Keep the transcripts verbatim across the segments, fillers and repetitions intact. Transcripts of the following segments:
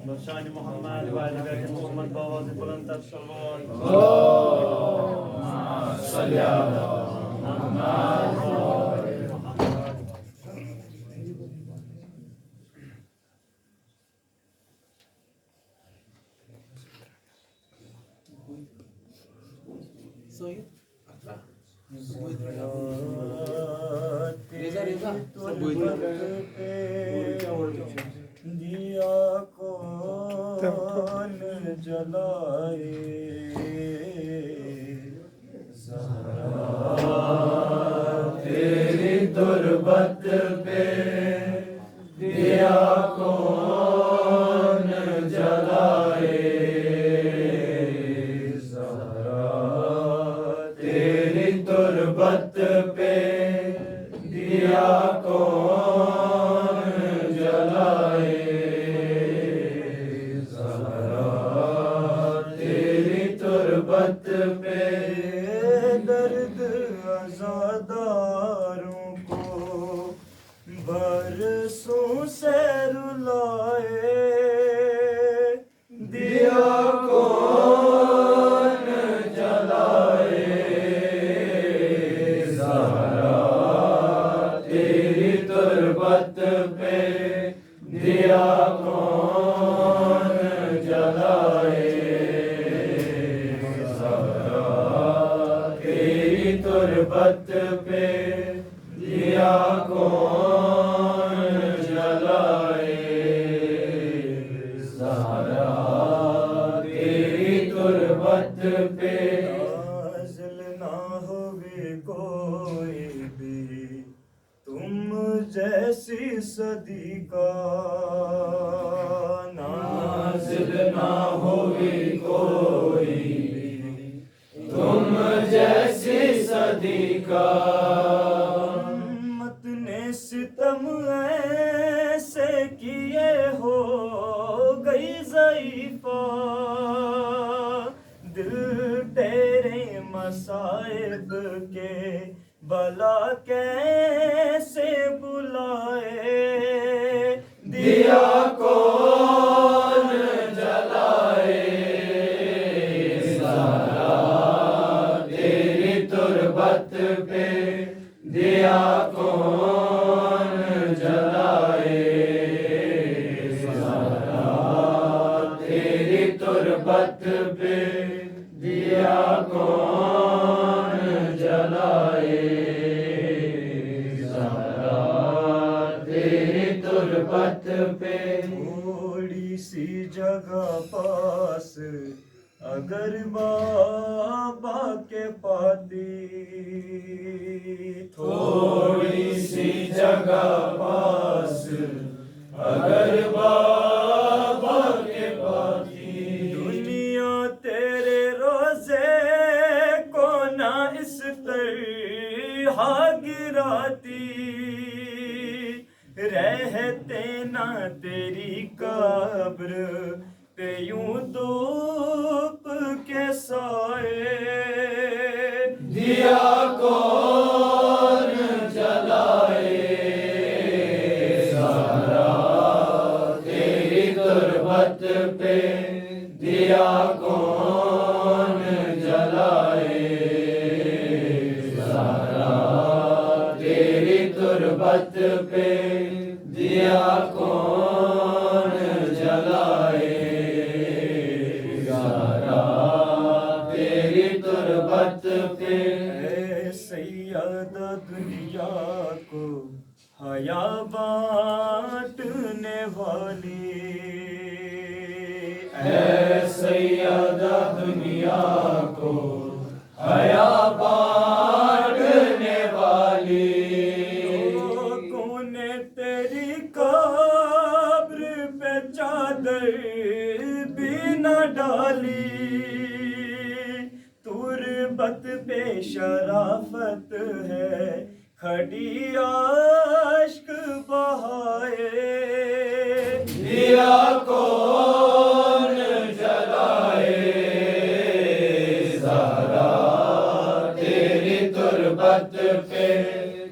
بر شان محمد وعلی بیت محمد باواز بلند تر صلوات۔ دیا کون جلائے زہرا، تیری تربت پہ دیا کون جلائے زہرا، تیری تربت پہ دیا کون جلائے زہرا، تیری تربت پہ درد عزاداروں کو برسوں سے رلائے دیا کون جلائے زہرا، تیری تربت پہ دیا کون جلائے زہرا، تیری تربت پہ دیا کون جلائے زہرا، تیری تربت پہ نازل نہ ہوئی کوئی بھی تم جیسی صدیقہ، نازل نہ ہوئی کوئی تم جیسی صدیقہ۔ امت نے ستم ایسے کیے ہو گئی ضعیفہ، دل تیرے مصائب کے بلا کیسے بلائے دیا کون جلائے زہرا، تیری تربت پہ دیا کون جلائے زہرا، تیری تربت پہ دیا کون جلائے زہرا، تیری تربت پہ تھوڑی سی جگہ پاس اگر بابا کے پاتی، تھوڑی سی جگہ پاس اگر بابا کے پاتی، دنیا تیرے روزے کو نہ اس طرح گراتی، رہتے نہ تیری قبر پہ یوں دھوپ کے سائے دیا کون جلائے زہرا، تیری تربت پہ دیا کون جلائے زہرا، تیری تربت پہ دیا کون جلائے زہرا، تیری تربت پہ اے سیدہ دنیا کو حیا بانٹنے والی، اے سیدہ دنیا کو حیا بانٹنے والی، لوگوں نے تیری قبر پہ چادر بھی نہ ڈالی، تربت پہ شرافت ہے کھڑی عشق بہائے دیا کون جلائے زہرا، تیری تربت پہ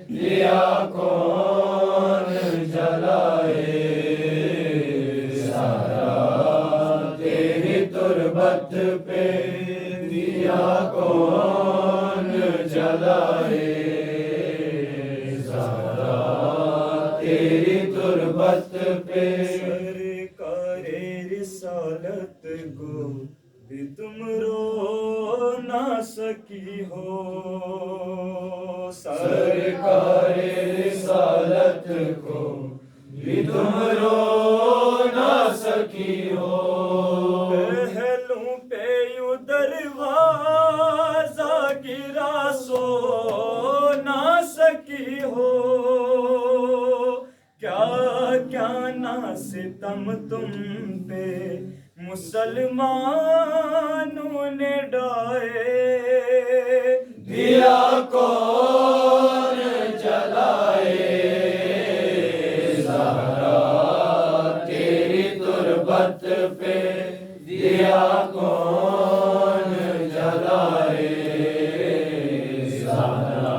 دیا کون جلائے پہ دیا کون جلائے؟ زہرا تیری تربت پہ۔ سرکار رسالت کو بھی تم رو نہ سکی ہو۔ سرکار رسالت کو بھی تم رو نہ سکی ہو۔ پہلو پہ یوں دروازہ گرا، سو نہ سکی ہو۔ کیا کیا نہ ستم تم پہ مسلمانوں نے ڈھائے۔ دیا کون جلائے؟ زہرا تیری تربت پہ دیا کون جلائے؟ زہرا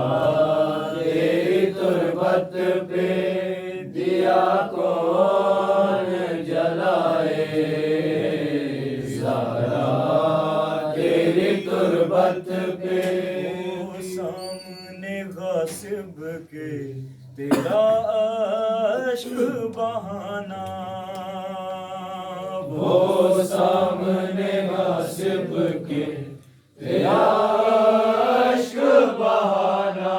تیری تربت پہ دیا کون جلائے؟ زہرا تیری تربت پہ۔ وہ سامنے غاصب کے تیرا اشک بہانا۔ وہ سامنے غاصب کے تیرا اشک بہانا۔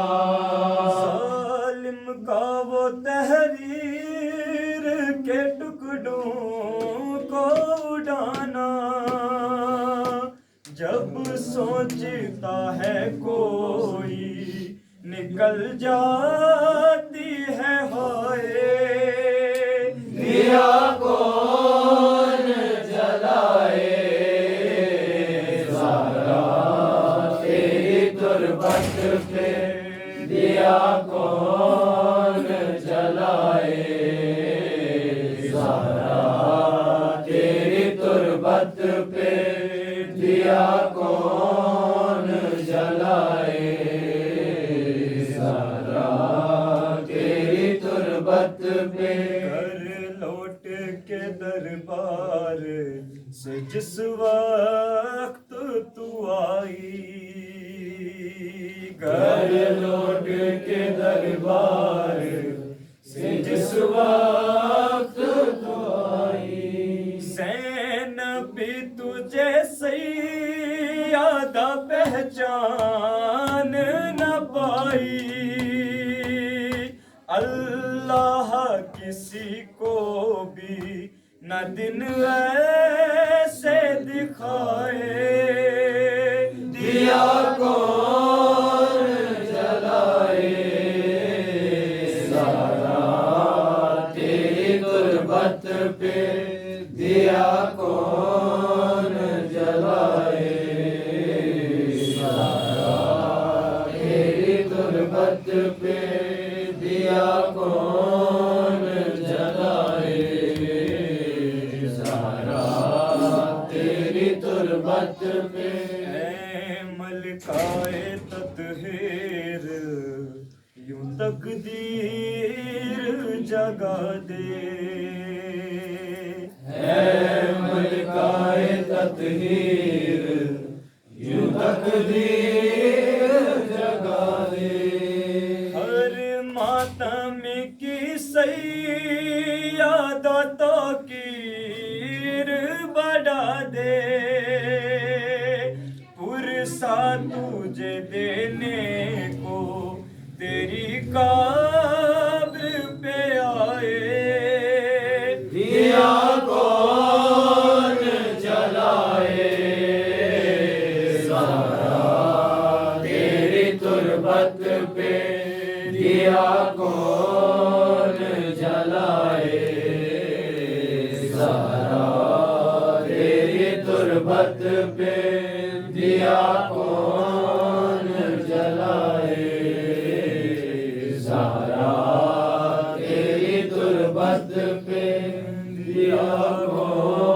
ظالم کا وہ تحریر کے ٹکڑوں کو اڑانا۔ جب سوچتا ہے کوئی، نکل جاتی ہے ہائے۔ دیا کون جلائے؟ زہرا تیری تربت پہ دیا کون جلائے؟ زہرا تیری تربت پہ دیا کون جلائے؟ زہرا تیری تربت پہ۔ گھر لوٹ کے دربار سے جس وقت تو آئی، گھر لوٹ کے دربار سے جس وقت تو آئی، زینب بھی تجھے سیادہ پہچان نہ پائی۔ اللہ کسی کو بھی نہ دن ایسے دکھائے۔ دیا کون جلائے؟ زہرا تیری تربت پہ دیا کون جلائے؟ زہرا تیری تربت پہ دیا کون جلائے؟ زہرا تیری تربت پہ۔ اے ملکائے تطہیر، یوں تقدیر جگا دے۔ اے ملکائے تطہیر، یوں تقدیر جگا دے۔ ہر ماتم کی سیادہ توقیر بڑھا دے۔ پرسہ تجھے دینے کو تیری قبر پہ آئے۔ دیا کون جلائے؟ زہرا تیری تربت پہ دیا کون جلائے؟ زہرا تیری تربت پہ دیا کون جلائے؟ زہرا تیری تربت پہ دیا کون